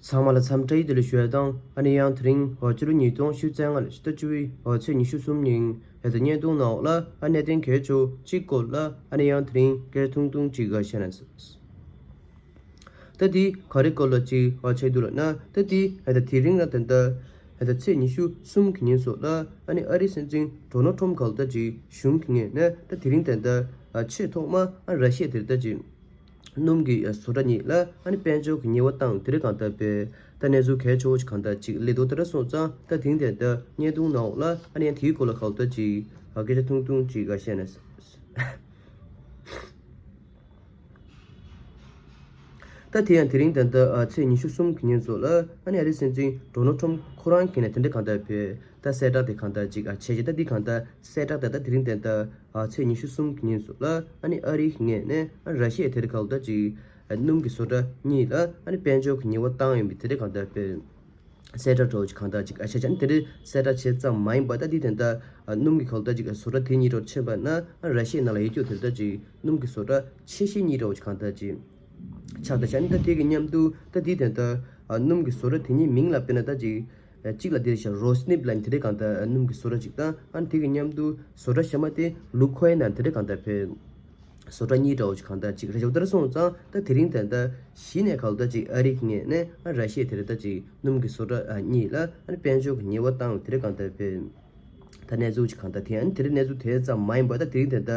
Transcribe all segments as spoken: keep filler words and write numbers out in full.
ཚང་མ་ལ་འཚམས་འདྲི་བདེ་ལེགས་ཞུ་ཡ་དང་། ཨ་ནི་ཡང་དེ་རིང་ཕྱི་ལོ་ཉིས་སྟོང་ཉི་ཤུ་རྩ་ལྔ་ལོའི་ཕྱི་ཟླ་བཅུ་པའི་ཚེས་ཉི་ཤུ་གསུམ་ཉིན་ཡ་ད་བརྙན་ཐུང་ནང་ལ་ཨ་གནད་དོན་གལ་ཆེ་གཅིག་སྐོར་ལ་ཨ་ནི་ཡང་དེ་རིང་སྐད་ཆ་ཐུང་ཐུང་ཅིག་བཤད་ན། ད་དེ་ག་རེ་སྐོར་ལ་ཅིག་ཆགས་འདུག་ལབ་ན། ད་དེ་ཡ་ད་དེ་རིང་ལ་ད་ལྟ་ཡ་ད་ཚེས་ཉི་ཤུ་གསུམ་གྱི་ཉིན་སོགས་ལ་ཨ་ནི་ཨ་རིའི་སྲིད་འཛིན་ཌོ་ནལ་ཊམ་ག་ལ་ད་ཅིག་གཞུང་གི་ངོས་ནས་ད་དེ་རིང་ད་ལྟ་ཆེས་ཐོག་མ་ཨ་ར་ཤི་ཡ་དེར་ད་ཅིག་སྣུམ་གྱི་བཟོ་གྲྭ་གཉིས་ལ་ཨ་ནི་དཔལ་འབྱོར་གྱི་ཉེས་པ་བཏང་། དེ་རིང་གང་ལྟར་པས་ད་གནས་ཚུལ་གལ་ཆེ་བོ་ཞིག་གང་ལྟར་ཅིག་སླེབས་འདུག་ད་རེས་སོང་ཙང་ད་དེང་དེ་ལྟར་བརྙན་ཐུང་ནང་འོག་ལ་ཨ་ནི་ཡང་དེའི་སྐོར་ལ་གང་ལྟར་ཅིག་སྐད་ཆ་ཐུང་ཐུང་ཅིག་བཤད་ན། ད་དེ་ཡང་དེ་རིང་ད་ལྟ་ཚེས་ཉི་ཤུ་གསུམ་གྱི་ཉིན་སོགས་ལ་ཨ་ནི་ཨ་རིའི་སྲིད་འཛིན་ཌོ་ནལ་ཊམ་ཁོ་རང་གིས་ནས་དེ་འདྲ་གང་ལྟར་པས་ད་གསལ་བསྒྲགས་དེ་གང་ལྟར་ཅིག་བྱས་ཤིང་། ད་འདི་གང་ལྟར་གསལ་བསྒྲགས་དེ་ད་དེ་རིང་ད་ལྟ་ཚེས་ཉི་ཤུ་གསུམ་གྱི་ཉིན་སོགས་ལ་ཨ་ནི་ཨ་རིའི་ངོས་ནས་ཨ་ར་ཤི་ཡ་དེར་གང་ལྟར་ཅིག་སྣུམ་གྱི་བཟོ་གྲྭ་གཉིས་ལ་ཨ་ནི་དཔལ་འབྱོར་གྱི་ཉེས་པ་བཏང་ཡོད་པའི་དེ་འདྲ་གང་ལྟར་པས་གསལ་བསྒྲགས་འདྲ་བོ་ཅིག་གང་ལྟར་ཅིག་ཨ་བྱས་ཙང་། དེ་འདྲའི་གསལ་བསྒྲགས་བྱས་ཙམ་མ་ཡིན་པར་ད་འདི་དེ་ལྟར་སྣུམ་གྱི་གང་ལྟར་ཅིག་བཟོ་གྲྭ་དེ་གཉིས་འདྲ་བོ་ཕྱིན་པ་ན་ཨ་ར་ཤི་ཡའི་ནང་ལ་ཡོད་རྒྱུ་དེ་ལྟར་ཅིག་སྣུམ་གྱི་བཟོ་གྲྭ་ཆེ་ཤོས་གཉིས་འདྲ་བོ་ཅིག་གང་ལྟར་ཅིག་ཆགས་ད་བྱས། ཨ་ནི་ད་དེ་གི་མཉམ་དུ་ད་འདི་དེ་ལྟར་སྣུམ་གྱི་བཟོ་གྲྭ་དེ་གཉིས་མིང་ལ་དཔེར་ན་ད་ཅིག་གཅིག་ལ་དེ་ཤ་རོ་སི་ནིབ་ལ་ནི་དེ་འདྲའི་གང་ལྟར་སྣུམ་གྱི་བཟོ་གྲྭ་ཅིག་དང་། ཨ་ནི་དེ་གི་མཉམ་དུ་བཟོ་གྲྭ་གཞན་མ་དེ་ལུ་ཁོའི་ནང་དེ་འདྲའི་གང་ལྟར་པས་བཟོ་གྲྭ་གཉིས་འདྲ་བོ་ཅིག་གང་ལྟར་ཅིག་རེད་ཤག་ད་རེས་སོང་ཙང་ད་དེ་རིང་ད་ལྟ་གཞི་ནས་གང་ལྟར་ཅིག་ཨ་རི་གི་ངོས་ནས་ཨ་ར་ཤི་ཡ་དེར་ད་ཅིག་སྣུམ་གྱི་བཟོ་གྲྭ་ཨ་གཉིས་ལ་ཨ་ནི་དཔལ་འབྱོར་གྱི་ཉེས་པ་བཏང་དེ་འདྲ་གང་ལྟར་པས་ད་གནས་ཚུལ་ཅིག་གང་ལྟར་དེ། ཨ་ནི་དེ་འདྲའི་གནས་ཚུལ་དེ་ཙམ་མ་ཡིན་པར་ད་དེ་རིང་ད་ལྟ་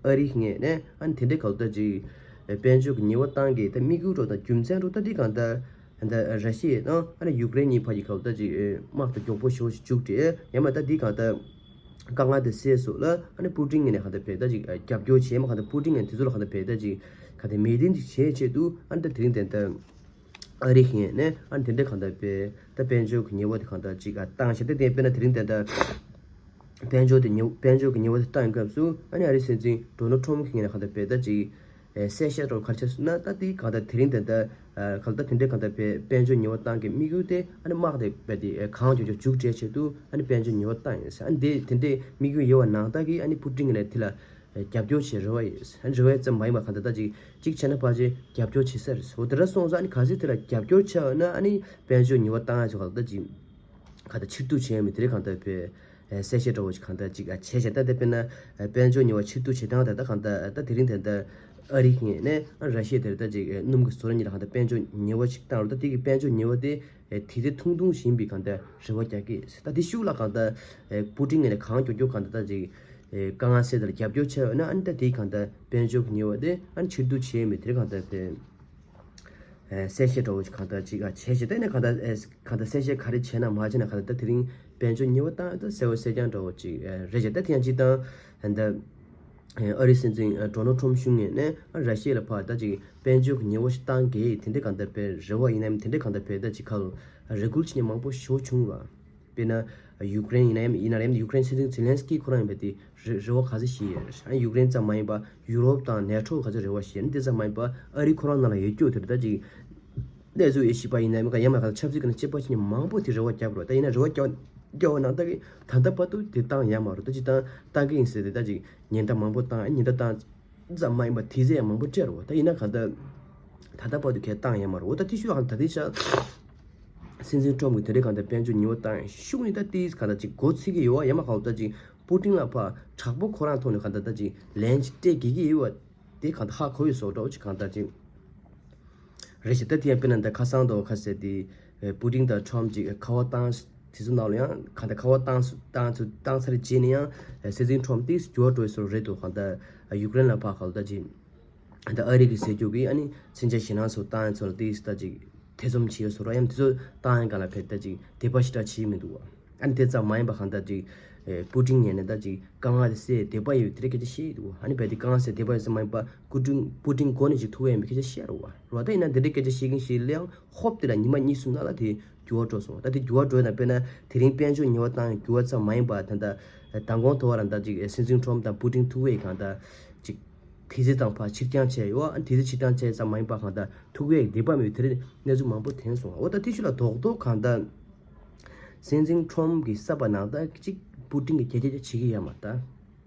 ཨ་རི་གི་ངོས་ནས་ཨ་ནི་དེ་འདྲའི་གང་ལྟར་ཅིག་དཔལ་འབྱོར་གྱི་ཉེས་པ་བཏང་གི་ད་དམིགས་ཡུལ་འདྲ་བོ་དང་རྒྱུ་མཚན་འདྲ་བོ་ད་འདི་གང་ལྟར་ད་ར་ཤི་ཡ་དང་ཨ་ནི་ཡུཀ་རེན་གཉིས་བར་གྱི་གང་ལྟར་ཅིག་དམག་དང་མགྱོགས་པོ་ཞེ་པོ་ཞིག་མཇུག་སྒྲིལ་ཡ་མ་ད་འདི་གང་ལྟར། དཀའ་ངལ་དེ་སེལ་སོང་ལ་ཨ་ནི་པུ་ཏིན་ངོས་ནས་གང་ལྟར་བས་ད་ཅིག་རྒྱབ་སྐྱོར་བྱས་མ་གང་ལྟར་པུ་ཏིན་ངོས་ནས་དེ་ཚོ་ལ་གང་ལྟར་བས་ད་ཅིག་གང་ལྟར་མོས་མཐུན་ཅིག་བྱེད་ཆེད་དུ་ཨ་ནི་ད་དེ་རིང་དེ་ལྟར་ཨ་རི་ངོས་ནས་ཨ་ནི་དེ་འདྲ་གང་ལྟར་བས་ད་དཔལ་འབྱོར་གྱི་ཉེས་པ་དེ་གང་ལྟར་ཅིག་བཏང་བྱས། ད་དེ་དཔེར་ན་དེ་རིང་དེ་ལྟར་དཔལ་འབྱོར་དེ་ཉེས་དཔལ་འབྱོར་གྱི་ཉེས་པ་དེ་བཏང་ཡོང་སྐབས་སུ་ཨ་ནི་ཨ་རིའི་སྲིད་འཛིན་ཌོ་ནལ་ཊམ་གྱི་ངོས་ནས་གང་ལྟར་བས་ད་ཅིག་གསལ་བཤད་འདྲ་བོ་ག་རེ་བྱས་སོང་ན། ད་དེ་གང་ལྟར་དེ་རིང་དེ་ལྟར་གང་ལྟར་དེ་འདྲའི་གང་ལྟར་བས་དཔལ་འབྱོར་ཉེས་པ་བཏང་གི་དམིགས་ཡུལ་དེ་ཨ་ནི་དམག་དེ་བས་དེ་གང་མགྱོགས་མགྱོགས་མཇུག་སྒྲིལ་ཆེད་དུ་ཨ་ནི་དཔལ་འབྱོར་ཉེས་པ་བཏང་ཡིན་ཟེར། ཨ་ནི་དེ་དེ་འདྲའི་དམིགས་ཡུལ་ཡོད་པ་ནང་ལྟར་གྱི་ཨ་ནི་པུ་ཏིན་ངོས་ནས་དེ་ལ་རྒྱབ་སྐྱོར་བྱེད་རེ་བ་ཡོད། ཨ་ནི་རེ་བ་ཙམ་མ་ཡིན་པར་གང་ལྟར་ད་ཅིག་གཅིག་བྱས་ན་ཕལ་ཆེར་རྒྱབ་སྐྱོར་བྱེད་ས་རེད། འོ་དེ་འདྲ་སོང་ཙང་ཨ་ནི་གལ་སྲིད་དེ་ལ་རྒྱབ་སྐྱོར་བྱས་ན་ཨ་ནི་དཔལ་འབྱོར་ཉེས་པ་བཏང་ཡ་ཚོ་གང་ལྟར་ད་ཅིག་གང་ལྟར་ཕྱིར་བསྡུ་བྱས་ཡོད་མེད་དེ་རིང་གང་ལྟར་བས་གསལ་བཤད་འདྲ་བོ་ཞིག་གང་ལྟར་ཅིག་བྱས་བྱས། ད་དེ་དཔེར་ན་དཔལ་འབྱོར་ཉེས་པ་ཕྱིར་བསྡུ་བྱེད་སྟངས་དེ་ད་གང་ལྟར་ད་དེ་རིང་དེ་ལྟར་ཨ་རི་གི་ངོས་ནས་ར་ཤི་ཡ་དེར་ད་ཅིག་སྣུམ་གྱི་བཟོ་གྲྭ་གཉིས་ལ་གང་ལྟར་དཔལ་འབྱོར་ཉེས་པ་ཞིག་བཏང་རུང་། ད་དེ་གི་དཔལ་འབྱོར་ཉེས་པ་དེ་དེ་དེ་ཐུང་ཐུང་ཞིག་ཡིན་པའི་གང་ལྟར་རེ་བ་རྒྱག་གི། ད་དེ་ཤུགས་ལ་གང་ལྟར་པུ་ཏིན་ངོས་ནས་གང་མགྱོགས་མགྱོགས་གང་ལྟར་ད་ཅིག་དཀའ་ངལ་སེལ་ཐབས་ལ་རྒྱབ་སྐྱོར་བྱས་ཡོད་ན་ཨ་ནི་ད་དེ་གང་ལྟར་དཔལ་འབྱོར་གྱི་ཉེས་པ་དེ་ཨ་ནི་ཕྱིར་བསྡུ་བྱས་ཡོད་མེད་དེ་རིང་གང་ལྟར་དེ། གསལ་བཤད་འདྲ་བོ་ཞིག་གང་ལྟར་ཅིག་བྱས་བྱས། ད་ནི་གང་ལྟར་གང་ལྟར་གསལ་བཤད་ག་རེ་བྱས་ན་མ་བྱས་ན་གང་ལྟར་ད་དེ་རིང་དཔལ་འབྱོར་ཉེས་པ་བཏང་ཡོད་ད་གསལ་བོ་གསལ་རྐྱང་འདྲ་བོ་ཅིག་རེད་བྱས། ད་དེ་ཡང་སྤྱིར་བཏང་ད་ཨ་རིའི་སྲིད་འཛིན་ཌོ་ནལ་ཊམ་གཞུང་ངོས་ནས་ར་ཤི་ཡ་ལ་ཕར་ད་ཅིག་དཔལ་འབྱོར་གྱི་ཉེས་པ་ཞིག་བཏང་གི་དེ་འདྲ་གང་ལྟར་བས་རེ་བ་ཡིན་ནམ་དེ་འདྲ་གང་ལྟར་བས་ད་ཅིག་ག་རེ་སྐུལ་བྱེད་མཁན་མང་པོ་ཞེ་པོ་བྱུང་བ། དཔེར་ན་ཡུཀ་རེན་ཡིན་ན་ཡང་ཡིན་ན་ཡང་ཡུཀ་རེན་སྲིད་འཛིན་ཛེ་ལན་སི་ཀི་ཁོ་རང་ཡིན་པ་དེ་རེ་རེ་བ་ག་ཚོད་བཞེས་ཡོད་རེད། ཡུཀ་རེན་ཙམ་མ་ཡིན་པ་ཡུ་རོབ་དང་ནེ་ཊོ་ག་ཚོད་རེ་བ་བཞེས་ཡོད། དེ་ཙམ་མ་ཡིན་པ་ཨ་རི་ཁོ་རང་ནང་ལ་ཡོད་རྒྱུ་དེ་རེད། ད་ཅིག་གནས་ཚུལ་ཡེ་ཤེས་པ་ཡིན་ན་ཡང་ཡང་མ་གང་ཆབ་སྲིད་ཀྱི་ནང་སྐྱེས་པ་ཆེ་མང་པོ་དེ་རེ་བ་བརྒྱབ་རོགས། ད་ཡིན་ན་རེ་བ་བརྒྱབ་བརྒྱབ་པ་ནང་ད་གི་ད་ལྟ་བར་དུ་དེ་བཏང་ཡ་མ་རེད། ད་ཅིག་བཏང་བཏང་གི་ཡིན་ཟེར་ཏེ་ད་ཅིག་ཉེན་བརྡ་མང་པོ་བཏང་ཉེན་བརྡ་བཏང་། ཙམ་མ་ཡིན་པ་དེ་ཚོ་ཡང་མང་པོ་སྤྲད་རོགས། ད་ཡིན་ན་གང་ལྟར་ད་ལྟ་བར་དུ་གས་བཏང་ཡ་མ་རེད། འོ་ད་དེ་ཤུགས་ལ་ད་དེ་ཤ་སྲིད་འཛིན་ཊམ་གྱིས་དེ་རིང་གང་ལྟར་དཔལ་འབྱོར་ཉེས་པ་བཏང་ཡ་ཤུགས་ནི་ད་དེ་གང་ལྟར་ཅིག་འགོ་ཚུགས་ཀྱི་ཡོད་པ་ཡ་མ་གང་ལྟར་ཅིག་པུ་ཏིན་ལ་ཕར་དྲག་པོ་ཁོ་རང་ཐོག་ནས་གང་ལྟར་ད་ཅིག་ལན་ཅིག་སྤྲད་དགོས་ཀྱི་ཡོད་པ་དེ་གང་ལྟར་ཧ་གོ་ཡོད་བཟོ་འདྲ་ཅིག་གང་ལྟར་ཅིག་རེད་ཤག་ད་དེ་ཡང་དཔེར་ན་ད་ཁ་སང་དུ་ཁ་གསལ་དེ་པུ་ཏིན་དང་ཊམ་ཅིག་ཁ་པར་བཏང་དེ་ཚོ་ནང་ལ་ཡང་གང་ལྟར་ཁ་པར་བཏང་བཏང་ཚུལ་བཏང་ཚར་རྗེས་ནས་ཡང་སྲིད་འཛིན་ཊམ་དེ་འགྱུར་བ་འགྲོ་ཡི་བཟོ་རེད་འདུག་གང་ལྟར་ཡུཀ་རེན་ལ་ཕར་གང་ལྟར་ཅིག་ད་ཨ་རི་གི་ཟེར་རྒྱུ་གི་ཨ་ནི་མཚོན་ཆ་ཞེད་སྣང་ཚོ་བཏང་ཡ་ཚོ་ལ་དེ་ད་ཅིག་ཐེ་ཚོམ་བྱེད་ཡོད་བཟོ་འདྲ། ཡང་དེ་ཚོ་བཏང་ཡ་ག་ལ་ཕེབས་ད་ཅིག་དད་པ་ཞེ་དྲག་བྱེད་མི་འདུག་བ། ཨ་ནི་དེ་ཙམ་མ་ཡིན་པ་གང་ལྟར་ཅིག་པུ་ཏིན་ངོས་ནས་ད་ཅིག་དཀའ་ངལ་དེ་སེལ་དད་པ་ཡོད་དེ་འདྲའི་སྐད་ཆ་བཤད་འདུག་བ། ཨ་ནི་བས་དེ་དཀའ་ངལ་སེལ་དད་པ་ཡོད་ཙམ་མ་ཡིན་པ་པུ་ཏིན་པུ་ཏིན་མགོ་ནས་ཅིག་ཐུག་ཡ་ཡིན་པའི་སྐད་ཆ་བཤད་རོགས་བ། རོགས་ད་ཡིན་ན་དེ་འདྲའི་སྐད་ཆ་བཤད་མཁན་ཞིག་ལ་ཡང་ཧོབ་དེ་ལ་ཉི་མ་གཉིས་གསུམ་ནང་ལ་དེ་འགྱུར་བ་འགྲོ་སོང་། ད་དེ་འགྱུར་བ་འགྲོ་ཡ་དང་དཔེར་ན་དེ་རིང་དཔལ་འབྱོར་ཉེས་པ་བཏང་ཡ་འགྱུར་བ་ཙམ་མ་ཡིན་པ་ད་ལྟ་མདང་དགོང་ཐོག་རང་ད་ཅིག་སྲིད་འཛིན་ཊམ་དང་པུ་ཏིན་ཐུག་པའི་གང་ལྟར་ཅིག་དེ་ཚེ་དང་ཕར་ཕྱིར་འགྱངས་བྱས་ཡོད། ཨ་དེ་ཚེ་ཕྱིར་འགྱངས་བྱས་ཙམ་མ་ཡིན་པ་གང་ལྟར་ཐུག་པའི་དད་པ་མེད་དེ་རིང་གནས་ཚུལ་མང་པོ་ཐོན་སོང་། འོ་ད་དེ་ཤུགས་ལ་རྡོག་རྡོག་གང་ལྟར་སྲིད་འཛིན་ཊམ་གྱི་ས་པ་ནང་ད་ཅིག་པུ་ཏིན་གྱི་རྒྱ་རྒྱ་བྱེད་ཀྱི་ཡ་མ་ད།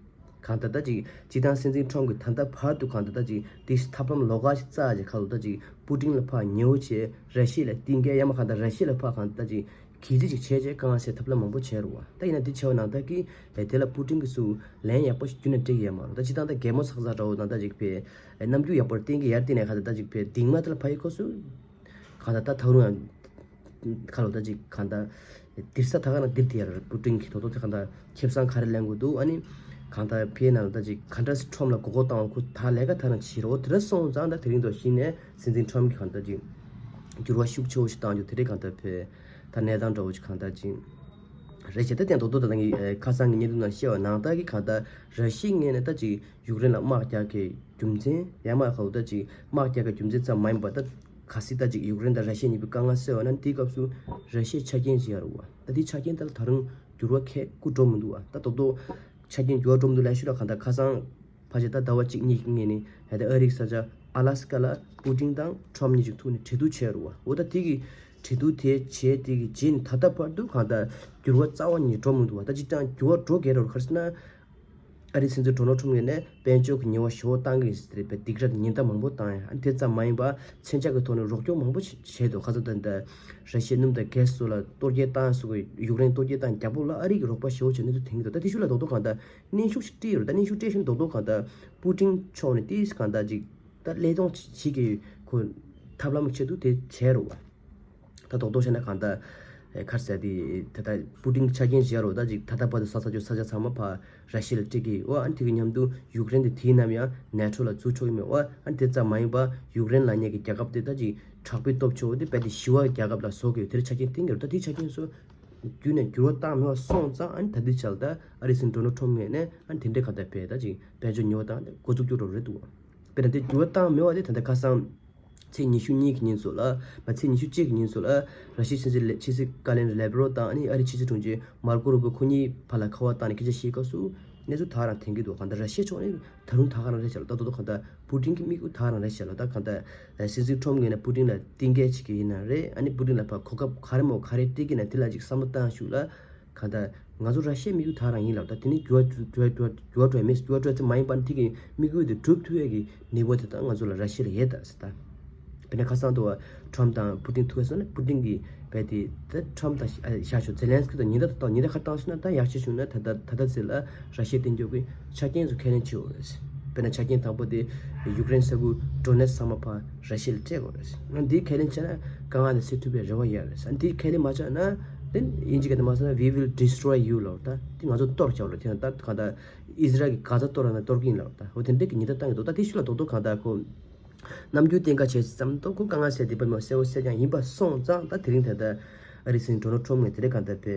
གང་ལྟར་ད་ཅིག་སྤྱི་བཏང་སྲིད་འཛིན་ཁྲོམ་གྱིས་ད་ལྟ་བར་དུ་གང་ལྟར་ད་ཅིག་དེ་ཐབས་ལམ་ལོགས་ཀ་ཞིག་བཙལ་བྱས་ཁ་ལོ་ད་ཅིག་པུ་ཏིན་ལ་ཕར་ཉེ་བོ་བྱས་ར་ཤི་ཡ་ལ་གཏིང་སྐྱེལ་ཡང་མ་གང་ལྟར་ར་ཤི་ཡ་ལ་ཕར་གང་ལྟར་ད་ཅིག་གིས་ཅི་ཞིག་བྱས་བྱས་གང་ཟེར་ཐབས་ལམ་མང་པོ་བྱས་རུ་བ། ད་ཡིན་ན་དེ་བྱས་པ་ནང་ལྟར་གྱི་དེ་ལ་པུ་ཏིན་གྱིས་སུ་ལན་ཡག་པོ་ཞིག་བརྒྱུད་ནས་སྤྲད་ཀྱི་ཡོད་མ་རེད། ད་སྤྱི་བཏང་ད་གད་མོ་ཚག་ཚག་འདྲ་བོ་དང་ད་ཅིག་པའི་རྣམ་འགྱུར་ཡག་པོར་བསྟན་གྱི་ཡར་བསྟན་ནས་གང་ལྟར་ད་ཅིག་པའི་གདིང་མ་དེ་ལ་ཕ་ཡི་ཁོ་སུ་གང་ལྟར་ད་ཐག་རུང་ཡང་ཁ་ལོ་ད་ཅིག་གང་ལྟར་དིར་ས་ད་ག་ན་དིར་དེ་ཡར་པུ་ཏིན་གྱི་དོ་དོ་དེ་གང་ལྟར་ཁེ་བཟང་ག་རེ་ལེན་དགོས་འདུག་ཨ་ནི་གང་ལྟར་ཕའི་ནང་ལ་ད་ཅིག་ག་འདྲ་སེ་ཁྲོམ་ལ་མགོ་སྐོར་བཏང་བ་ཁོ་ད་ལས་ཀ་ཐ་ན་བྱེད་རོགས་དེ་འདྲ་སོང་ཙང་ད་དེ་རིང་དུ་གཞི་ནས་སྲིད་འཛིན་ཁྲོམ་གྱི་གང་ལྟར་ཅིག་འགྱུར་བ་ཤུགས་ཆེ་བོ་ཞིག་བཏང་རྒྱུ་དེ་རིང་གང་ལྟར་ཕའི་ད་གནས་སྟངས་འདྲ་བོ་ཞིག་གང་ལྟར་ཅིག་རེད་བྱས། ད་དེ་དོ་དོ་ད་ལྟ་ངས་ཁ་སང་གི་བརྙན་ཐུང་ནང་བཤད་པ་ནང་ལྟར་གྱི་གང་ལྟར་ར་ཤི་ཡའི་ངོས་ནས་ད་ཅིག་ཡུཀ་རེན་ལ་དམག་རྒྱག་གི་རྒྱུ་མཚན་ཡང་མ་གང་ལྟར་ཅིག་དམག་རྒྱག་གི་རྒྱུ་མཚན་ཙམ་མ་ཡིན་པར་ད་གལ་སྲིད་ད་ཅིག་ཡུཀ་རེན་དང་ར་ཤི་ཡ་གཉིས་པོའི་དཀའ་ངལ་སེལ་བ་ན་དེའི་སྐབས་སུ་ར་ཤི་ཡས་ཆ་རྐྱེན་ཅིག་ཡོད་རེད་བ། ད་དེའི་ཆ་རྐྱེན་དེ་ལ་ད་རུང་འགྱུར་བ་ཁྱད་ཀུན་འགྲོ་མི་འདུག་བ། ད་དོ་དོ་ཆ་རྐྱེན་འགྱུར་བ་འགྲོ་མི་འདུག་ལབ་ཤུགས་ལ་གང་ལྟར་ཁ་སང་ཕལ་ཆེར་ད་ཟླ་བ་གཅིག་གཉིས་ཀྱི་སྔོན་ནས་ད་ལྟ་ཨ་རིའི་ས་ཆ་ཨ་ལ་སི་ཀ་ལ་པུ་ཏིན་དང་ཁྲོམ་གཉིས་ཀྱི་ཐུག་ནས་གྲོས་བསྡུར་བྱས་རེད་བ། འོ་ད་དེ་གི་གྲོས་བསྡུར་དེ་བྱས་དེ་གི་རྗེས་ནས་ད་ལྟ་བར་དུ་གང་ལྟར་འགྱུར་བ་རྩ་བ་ཉིད་འགྲོ་མི་འདུག་བ། ད་སྤྱིར་བཏང་འགྱུར་བ་འགྲོ་གི་རེད་བ། ག་རེ་ཟེར་ན་ཨ་རིའི་སྲིད་འཛིན་ཌོ་ནལ་ཁྲོམ་ངོས་ནས་དཔལ་འབྱོར་གྱི་ཉེས་པ་ཞེ་པོ་བཏང་གི་རེད་པས། སྡིགས་ར་ཉེན་བརྡ་མང་པོ་བཏང་ཡ། ཨ་ནི་དེ་ཙམ་མ་ཡིན་པར་མཚོན་ཆ་གི་ཐོག་ནས་རོགས་སྐྱོར་མང་པོ་བྱས་འདུག་ཁ་སང་ད་ལྟ་ར་ཤི་ཡའི་སྣུམ་དང་གྷེ་སི་སོགས་ལ་གཏོར་སྐྱོན་བཏང་སོགས་ཀྱི་ཡུཀ་རེན་གཏོར་སྐྱོན་བཏང་རྒྱག་པོ་ལ་ཨ་རི་གི་རོགས་པ་ཞེ་པོ་བྱས་གནས་ཚུལ་ཐོན་གྱི་འདུག་ད་དེ་ཤུགས་ལ་རྡོག་རྡོག་གང་ལྟར་གནོན་ཤུགས་ཤིག་སྤྲད་ཡོད་རེད། ད་གནོན་ཤུགས་སྤྲད་བཞིན་རྡོག་རྡོག་གང་ལྟར་པུ་ཏིན་ཕྱོགས་ནས་ཏིས་གང་ལྟར་ཅིག་ད་ཀླད་སྟོང་བྱེད་ཀྱི་ཁོ་ཐབས་ལམ་ཆེད་དུ་དེ་བྱས་རེད་བ། ད་རྡོག་རྡོག་བཤད་ན་གང་ལྟར་ཨེ་ག་རེ་ཟེར་དེ་ད་ལྟ་པུ་ཏིན་ཆ་རྐྱེན་བཞག་རོགས་ད་ཅིག་ད་ལྟ་བར་དུ་ས་ས་ཆོས་ས་ཆ་ཚང་མ་ཕར་ར་ཤི་ཡ་ལ་སྤྲད་ཀྱི་ཨོ་ཨ་ནི་དེ་གི་མཉམ་དུ་ཡུཀ་རེན་དེ་དེའི་ནམ་ཡང་ནེ་ཊོ་ལ་འཛུལ་ཆོག་གི་མེད་ཨོ་ཨ་ནི་དེ་ཙམ་མ་ཡིན་པར་ཡུཀ་རེན་ལབ་མཁན་གྱི་རྒྱལ་ཁབ་དེ་ད་ཅིག་དྲག་པོའི་སྟོབས་ཆེ་བོ་དེ་རྦད་དེ་ཞི་བ་རྒྱལ་ཁབ་ལ་བཟོ་གི་ཡོད། དེར་ཆ་རྐྱེན་བསྟན་གྱི་རེད། ད་དེའི་ཆ་རྐྱེན་ཚོ་བརྒྱུད་ནས་འགྱུར་བ་བཏང་མེད་པ་སོང་ཙང་ཨ་ནི་ད་ལྟའི་ཆར་ད་ཨ་རིའི་སྲིད་འཛིན་ཌོ་ནལ་ཁྲོམ་ངོས་ནས་ཨ་ནི་དེ་འདྲའི་གང་ལྟར་བས་ད་ཅིག་དཔལ་འབྱོར་ཉོ་བ་དང་འགོ་འཛུགས་རྒྱུ་འགྲོ་རེད་འདུག་དཔེར་ན་དེ་འགྱུར་བ་བཏང་མེད་པ་དེ་ད་ལྟ་ཁ་སང་ཚེས་ཉི་ཤུ་གཉིས་ཀྱི་ཉིན་ཚོ་ལ་མ་ཚེས་ཉི་ཤུ་གཅིག་གི་ཉིན་ཚོ་ལ་ར་ཤི་ཡའི་ཕྱི་སྲིད་ཕྱི་སྲིད་བཀའ་བློན་ལེ་བྷ་རོབ་དང་ཨ་ནི་ཨ་རིའི་ཕྱི་སྲིད་དྲུང་ཆེ་མར་ཀོ་རུ་བྷོ་ཁོ་གཉིས་བར་ལ་ཁ་པར་བཏང་ནས་སྐད་ཆ་བཤད་སྐབས་སུ་གནས་ཚུལ་ད་ག་རང་ཐོན་གྱི་འདུག་གང་ལྟར་ར་ཤི་ཡའི་ཕྱོགས་ནས་ད་རུང་ད་ག་རང་རེད་བྱས་ལ་ད་དོ་དོ་གང་ལྟར་པུ་ཏིན་གྱི་དམིགས་ཡུལ་ད་ག་རང་རེད་བྱས་ལ་ད་གང་ལྟར་སྲིད་འཛིན་ཁྲོམ་ངོས་ནས་པུ་ཏིན་ལ་གཏིང་སྐྱེལ་བྱེད་ཀྱི་ཡིན་ན་རེད། ཨ་ནི་པུ་ཏིན་ལ་ཕར་གོ་སྐབས་ག་རེ་མོ་ག་རེ་སྤྲད་ཀྱི་ན་དེ་ལ་ཅིག་བསམ་བློ་བཏང་ཞུ་ལ། གང་ལྟར་ང་ཚོ་ར་ཤི་ཡའི་དམིགས་ཡུལ་ད་ག་རང་ཡིན་ལབ། ད་དེ་ནི་འགྱུར་བ་འགྱུར་བ་འགྱུར་བ་འགྲོ་ཡ་མེད། འགྱུར་བ་འགྲོ་ཡ་ཚོད་མ་ཡིན་པ་ནི་དེ་གི་དམིགས་ཡུལ་དེ་འགྲུབ་ཐུབ་ཡ་གི་ནུས་པ་དེ་ད་ང་ཚོ་ལ་ར་ཤི་ཡ་ལ་ཡོད་ད་ཟེར་ད། དཔེར་ན་ཁ་སང་དུ་བ་ཁྲོམ་དང་པུ་ཏིན་ཐུག་ཡ་སོང་ན་པུ་ཏིན་གི་བས་དེ་ད་ཁྲོམ་དང་ཤ་ཤོ་ཛེ་ལན་སི་ཀི་དང་ཉེན་བརྡ་དང་ཉེན་བརྡ་ཁ་བཏང་སོང་ན་ད་ཡག་ཤོས་བྱུང་ན་ད་ད་ད་ད་ཟེར་ལ་ར་ཤི་ཡ་བསྟན་རྒྱུ་གི་ཆ་རྐྱེན་ཚོ་ཁས་ལེན་བྱེད་འོ་རེད། དཔེར་ན་ཆ་རྐྱེན་དང་པོ་དེ་ཡུཀ་རེན་ས་ཁུལ་ཌོ་ནེ་སི་ཚང་མ་ཕར་ར་ཤི་ཡ་ལ་སྤྲད་དགོས་རེད། ང་འདི་ཁས་ལེན་བྱས་ན་དཀའ་ངལ་དེ་སེལ་ཐུབ་པའི་རེ་བ་ཡོད་རེད། ཨ་འདི་ཁས་ལེན་མ་བྱས་ན་དེ་དབྱིན་ཇི་སྐད་དུ་མ་སོང་ན་we will destroy you ལབ། ད་དེ་ང་ཚོ་གཏོར་བྱ་བ་ལ་དེ་ད་གང་ལྟར་ཨི་ཟི་རལ་གྱི་གྷ་ཛ་གཏོར་ན་གཏོར་གི་ཡིན་ལབ། ད་འོ་དེ་འདྲ་གི་ཉེན་བརྡ་བཏང་གི་འདུག་ད་དེ་ཤུལ་ལ་རྡོག་རྡོག་གང་ལྟར་ཁོ་རྣམ་འགྱུར་བསྟན་ཁ་བྱས་ཙམ་ཐོག་ཁོ་དཀའ་ངལ་སེལ་བསྡད་པ་མ་གསལ་བོ་གསལ་རྐྱང་ཡིན་པ་སོང་ཙང་ད་དེ་རིང་ད་ལྟ་ཨ་རིའི་སྲིད་འཛིན་ཌོ་ནལ་ཁྲོམ་ངོས་དེ་འདྲ་གང་ལྟར་དཔེ་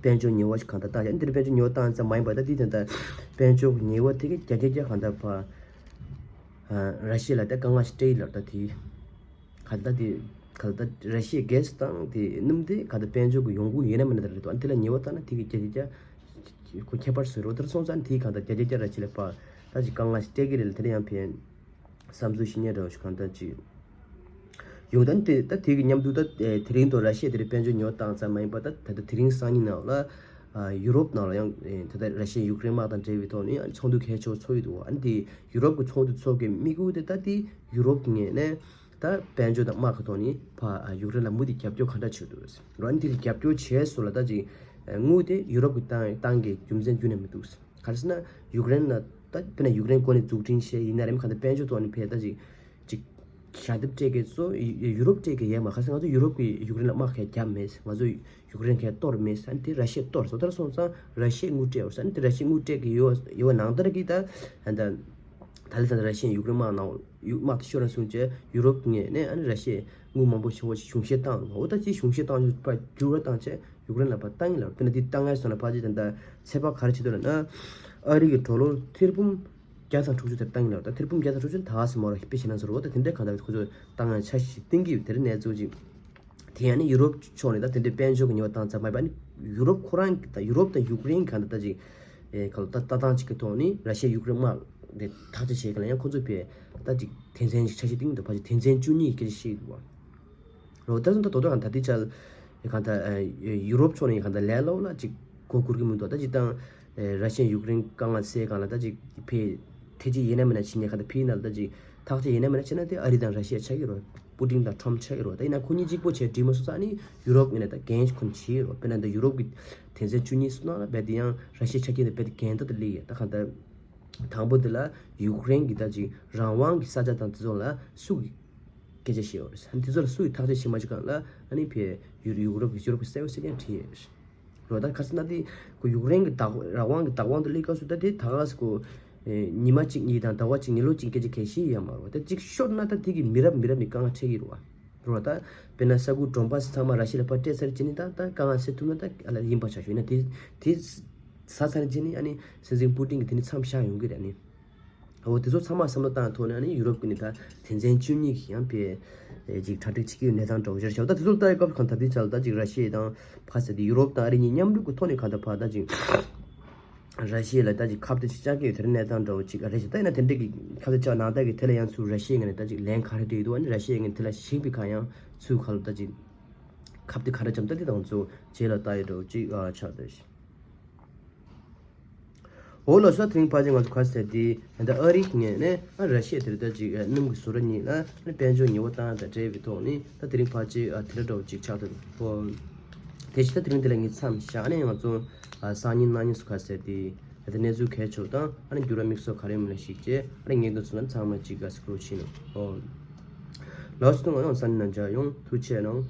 དཔལ་འབྱོར་ཉེས་པ་ཞིག་གང་ལྟར་བཏང་ཡ། འདིར་དཔལ་འབྱོར་ཉེས་པ་བཏང་ཙམ་མ་ཡིན་པར་ད་འདི་དེ་ལྟར་དཔལ་འབྱོར་གྱི་ཉེས་པ་དེ་གི་བརྒྱ་ཆ་བརྒྱ་གང་ལྟར་ཕར་ར་ཤི་ཡ་ལ་ད་དཀའ་ངལ་ཞིག་སྤྲད་ཡིན་ལབ། ད་དེ་ག་ད་དེ་ག་ད་ར་ཤི་ཡའི་གྷེ་སི་དང་དེ་སྣུམ་དེ་ག་ད་དཔལ་འབྱོར་གྱི་ཡོང་སྒོ་ཡིན་ན་མིན་ན་ད་རེད་དོ། ཨ་དེ་ལ་ཉེས་པ་བཏང་ན་དེ་གི་བརྒྱ་ཆ་བརྒྱ་ཁོ་ཁྱད་པར་བཟོས་རོགས་དེར་སོང་ཙང་དེ་གང་ལྟར་བརྒྱ་ཆ་བརྒྱ་ར་ཤི་ཡ་ལ་ཕར་ད་ཅིག་དཀའ་ངལ་ཞིག་སྤྲད་ཀྱི་རེད་ལ་དེ་ལ་ཡང་ཕན། བསམ་ཚུལ་ཞིག་རྙེད་འདྲ་བ་ཞིག་གང་ལྟར་ཅིག་ཡོང་། ད་དེ་ད་དེ་གི་མཉམ་དུ་ད་དེ་རིང་དུ་ར་ཤི་ཡ་དེ་རིང་དཔལ་འབྱོར་ཉོ་བཏང་ཙམ་མ་ཡིན་པ་ད་ད་ལྟ་དེ་རིང་སང་ཉིན་ནང་ལ་ཡུ་རོབ་ནང་ལ་ཡང་ད་ལྟ་ར་ཤི་ཡ་ཡུཀ་རེན་དམག་དང་འབྲེལ་བའི་ཐོག་ནས་ཚོགས་འདུ་གལ་ཆེ་བོ་ཚོགས་ཡོད་འདུག་ཨ་ནི་དེ་ཡུ་རོབ་ཀྱི་ཚོགས་འདུ་ཚོགས་ཀྱི་དམིགས་ཡུལ་དེ་ད་དེ་ཡུ་རོབ་ཀྱི་ངོས་ནས་ད་དཔལ་འབྱོར་དང་དམག་གི་ཐོག་ནས་ཕ་ཡུཀ་རེན་ལ་མུ་མཐུད་རྒྱབ་སྐྱོར་ག་འདྲ་བྱེད་འདུག་ཨ་ནི་དེ་རྒྱབ་སྐྱོར་བྱས་སོང་ལ་ད་ཅིག་དངུལ་དེ་ཡུ་རོབ་ཀྱི་བཏང་བཏང་གི་རྒྱུ་མཚན་རྒྱུན་ནས་མི་འདུག་ག་རེ་ཟེར་ན་ཡུཀ་རེན་ལ་ད་དཔེར་ན་ཡུཀ་རེན་འགོ་ནས་འཛུགས་སྐྲུན་བྱས་ཡིན་ན་རེད་མ་གང་ལྟར་དཔལ་འབྱོར་ཐོག་ནས་ཕེ་ད་ཅིག་ཅིག་ཞལ་འདེབས་སྤྲད་མཁན་ཚོ་ཡུ་ཡུ་རོབ་སྤྲད་མཁན་ཡོད་མ་ག་ཟེར་ང་ཚོ་ཡུ་རོབ་ཀྱིས་ཡུཀ་རེན་ལ་དམག་ཁ་བརྒྱབ་མེད། ང་ཚོ་ཡུཀ་རེན་ཁ་གཏོར་མེད་ཟེར་དེ་ར་ཤི་ཡས་གཏོར་སོང་། དེར་སོང་ཙང་ར་ཤི་ཡས་དངུལ་སྤྲད་འོ་ཟེར་དེ་ར་ཤི་ཡས་དངུལ་སྤྲད་མཁན་ཡོད་ཡོད་ནང་ལྟར་གྱི་ད་ད་ད་ལི་ད་ར་ཤི་ཡས་ཡུཀ་རེན་དམག་ནང་ཡུ་དམག་དེ་ཤོར་ན་སོང་བྱས་ཡུ་རོབ་ངོས་ནས་ཨ་ནི་ར་ཤི་ཡས་དངུལ་མང་པོ་ཞེ་པོ་ཞིག་གཞུང་བཞེས་བཏང་འོ་ད་ཅི་གཞུང་བཞེས་བཏང་ཕར་འགྱུར་བ་བཏང་བྱས་ཡུཀ་རེན་ལ་ཕར་བཏང་ཡིན་ལ་དཔེར་ན་འདི་བཏང་ཡ་སོང་ན་ཕར་ཅི་ད་ད་ཚད་པ་ག་རེ་བྱེད་འདུག་ལབ་ན་ཨ་རི་གི་ཌོ་ལར་ཐེར་འབུམ་བརྒྱ་དང་དྲུག་ཅུ་དེར་བཏང་ཡིན་ལ་ད་ཐེར་འབུམ་བརྒྱ་དང་དྲུག་ཅུ་ད་ག་སེ་མོ་ར་དཔེ་བྱས་ན་ཟེར་བ་ད་དེ་འདྲའི་གང་ལྟར་ཁོ་ཚོས་བཏང་ཡ་འཆར་གཞི་བཏིང་གི་ཡོད། དེ་རིང་གནས་ཚུལ་ཅིག་དེ་ཡང་ནི་ཡུ་རོབ་ཕྱོགས་ནས་ད་དེ་འདྲའི་དཔལ་འབྱོར་གྱི་ཉེས་པ་བཏང་ཚར་མ་ཡིན་པ་ནི་ཡུ་རོབ་ཁོ་རང་གི་ད་ཡུ་རོབ་དང་ཡུཀ་རེན་གང་ལྟར་ད་ཅིག་ཨེ་ག་ལ་ད་ལྟ་སྟངས་ཅིག་གི་ཐོག་ནས་ར་ཤི་ཡ་ཡུཀ་རེན་དམག་དེ་ཐག་གཅོད་བྱེད་གི་ལ་ཡང་ཁོ་ཚོས་ཕེ་ད་ཅིག་དོན་ཚན་ཅིག་འཆར་གཞི་བཏིང་འདུག་ཕ་ཅིག་དོན་ཚན་བཅུ་གཉིས་ཀྱི་སྐད་ཆ་བཤད་འདུག་བ། རོ་ད་ད་དོ་དོ་གང་ད་དེ་ཆ་གང་ད་ཡུ་རོབ་ཕྱོགས་ནས་གང་ད་ལས་སླ་པོ་ལ་ཅིག་གོ་བཀུར་གི་མི་འདུག་ད་ཅིག་དང་ ཨེ་ར་ཤི་ཡ་ཡུཀ་རེན་དཀའ་ངལ་སེལ་གང་ལ་ད་ཅིག་ཕེ་ཐེ་ཅིག་ཡིན་ན་མིན་ན་ཕྱི་ཉེ་ཁ་ད་ཕི་ན་ད་ཅིག་ཐག་གཅོད་ཡིན་ན་མིན་ན་བྱས་ན་དེ་ཨ་རི་དང་ར་ཤི་ཡ་ཆགས་ཀྱི་རོ། པུ་ཏིན་དང་ཁྲོམ་ཆགས་ཀྱི་རོ། ད་ཡིན་ན་ཁོ་གཉིས་གཅིག་པོ་བྱས་འགྲིག་མ་སོང་ཙང་ཨ་ནི་ཡུ་རོབ་ཡིན་ན་ད་འགན་ཁོ་ན་བྱེད་ཀྱི་རོ། དཔེར་ན་ད་ཡུ་རོབ་ཀྱི་དོན་ཚན་བཅུ་གཉིས་སུ་ནང་ལ་རྦད་དེ་ཡང་ར་ཤི་ཡ་ཆ་རྐྱེན་དེ་རྦད་དེ་འགན་ད་དེ་ལས་ཡ་ད་གང་ལྟར། དང་པོ་དེ་ལ་ཡུཀ་རེན་གྱི་ད་ཅིག་རང་དབང་གི་ས་ཆ་དང་དེ་ཚོ་ལ་སུ་གི་སྐད་ཆ་བཤད་ཡོད་རེད། ཨ་ནི་དེ་ཚོ་ལ་སུ་ཡིས་ཐག་གཅོད་བྱེད་མ་བྱེད་གང་ལ་ཨ་ནི་ཕེ་ཡུ་ཡུ་རོབ་ཀྱི་ཡུ་རོབ་ཀྱི་གསལ་བོ་གསལ་རྐྱང་བྲིས་ཡོད་རེད། རོ་ད་ཁ་སང་ད་དེ་ཁོ་ཡུཀ་རེན་གྱི་བདག་རང་དབང་གི་བདག་དབང་དུ་སླེབས་སྐབས་སུ་ད་དེ་ད་ག་སེ་ཁོ་ཨེ་ཉི་མ་གཅིག་གཉིས་དང་ཟླ་བ་གཅིག་ཉི་ལོ་གཅིག་སྐད་ཆ་གལ་ཤེས་ཡོད་མ་རེད། ད་གཅིག་ཤོར་ན་ད་དེ་གི་མི་རབས་མི་རབས་ནས་དཀའ་ངལ་འཕྲད་ཀྱི་རེད་བ། རོ་ད་དཔེར་ན་ས་ཁུག་གྲོང་པ་ཚང་མ་ར་ཤི་ཡ་ལ་ཕར་སྤྲད་ཚར་རྗེས་ནི་ད་ད་དཀའ་ངལ་སེལ་ཐུབ་ན་ད་ཨ་ལ་ཡིན་པ་ཆགས་ཤོག་ཡིན་ན་དེ་དེ་ཟ་ཚར་རྗེས་ནི་ཨ་ནི་སྲིད་འཛིན་པུ་ཏིན་གྱིས་དེ་ནི་མཚམས་བཞག་ཡོང་གི་རེད། ཨ་ནི་འོ་དེ་ཚོ་ཚང་མ་བསམ་བློ་བཏང་ཐོག་ནས་ཨ་ནི་ཡུ་རོབ་ཀྱི་ནི་ད་དོན་ཚན་བཅུ་གཉིས་ཀྱི་ཡང་པའི་ཅིག་གྲ་སྒྲིག་བྱེད་ཀྱི་ཡོད་གནས་སྟངས་འདྲ་བོ་ཞིག་རེད་ཤག་ད་དེ་ཚོ་ལྟ་ཡི་སྐབས་གང་ད་དེ་ཆ་ལ་ད་ཅིག་ར་ཤི་ཡ་དང་ཕ་ས་དེ་ཡུ་རོབ་དང་ཨ་རི་གཉིས་མཉམ་རུབ་ཀྱི་ཐོག་ནས་གང་ད་ཕ་ད་ཅིག་ར་ཤི་ཡ་ལ་ད་ཅིག་ཁ་གཏད་ཅིག་བཅག་གི་ཡོད་དེ་རེད་གནས་སྟངས་འདྲ་བོ་ཅིག་རེད་ཤག་ད་ཡིན་ན་དེ་འདྲ་གི་ཁ་གཏད་བཅག་ནང་ལྟ་གི་དེ་ལ་ཡང་ཚུར་ར་ཤི་ཡའི་ངོས་ནས་ད་ཅིག་ལན་ག་རེ་སྤྲད་ཡོད་འདུག་ཨ་ནི་ར་ཤི་ཡའི་ངོས་ནས་དེ་ལ་གཞིགས་པའི་ཁ་ཡང་ཚུར་ཁ་ལོ་ད་ཅིག་ཁ་གཏད་ག་རེ་བཅག་ད་དེ་དང་ཚུར་རྗེས་ལ་ལྟ་ཡི་འདྲ་བོ་ཅིག་ཨ་ཆགས་བསྡད་ཤག་འོ་ལགས་སོ། དེ་རིང་ཕལ་ཆེར་ང་ཚོ་ག་ཟེར་དེ་ད་ཨ་རིའི་ངོས་ནས་ཨ་ར་ཤི་ཡ་དེ་རིང་ད་ཅིག་ཨ་སྣུམ་གྱི་བཟོ་གྲྭ་གཉིས་ལ་ཨ་དཔལ་འབྱོར་ཉེས་པ་བཏང་དང་འབྲེལ་བའི་ཐོག་ནས་ད་དེ་རིང་ཕལ་ཆེར་ཨ་དེ་འདྲ་འདྲ་བོ་ཅིག་ཆགས་ཐུབ་འོ། དེ་བཞིན་ད་དེ་རིང་དེ་ལ་ངས་མཚམས་བཞག་ནས་ང་ཚོ་ཨ་སང་ཉིན་གནངས་ཉིན་སུ་ག་ཟེར་དེ་ད་གནས་ཚུལ་གལ་ཆེ་བ་དང་ཨ་ནི་འགྱུར་བ་དམིགས་བསལ་ག་རེ་ཡོད་མེད་ལ་གཞིགས་བྱས་ཨ་ནི་ངས་འདི་ཚོ་ལ་ཚང་མ་ཅིག་ག་སི་ཀྲོལ་བྱས་ནོ་འོ། ལགས་སོ། ད་ང་ཡང་སང་ཉིན་ནང་མཇལ་ཡོང་། ཐུགས་རྗེ་གནང་།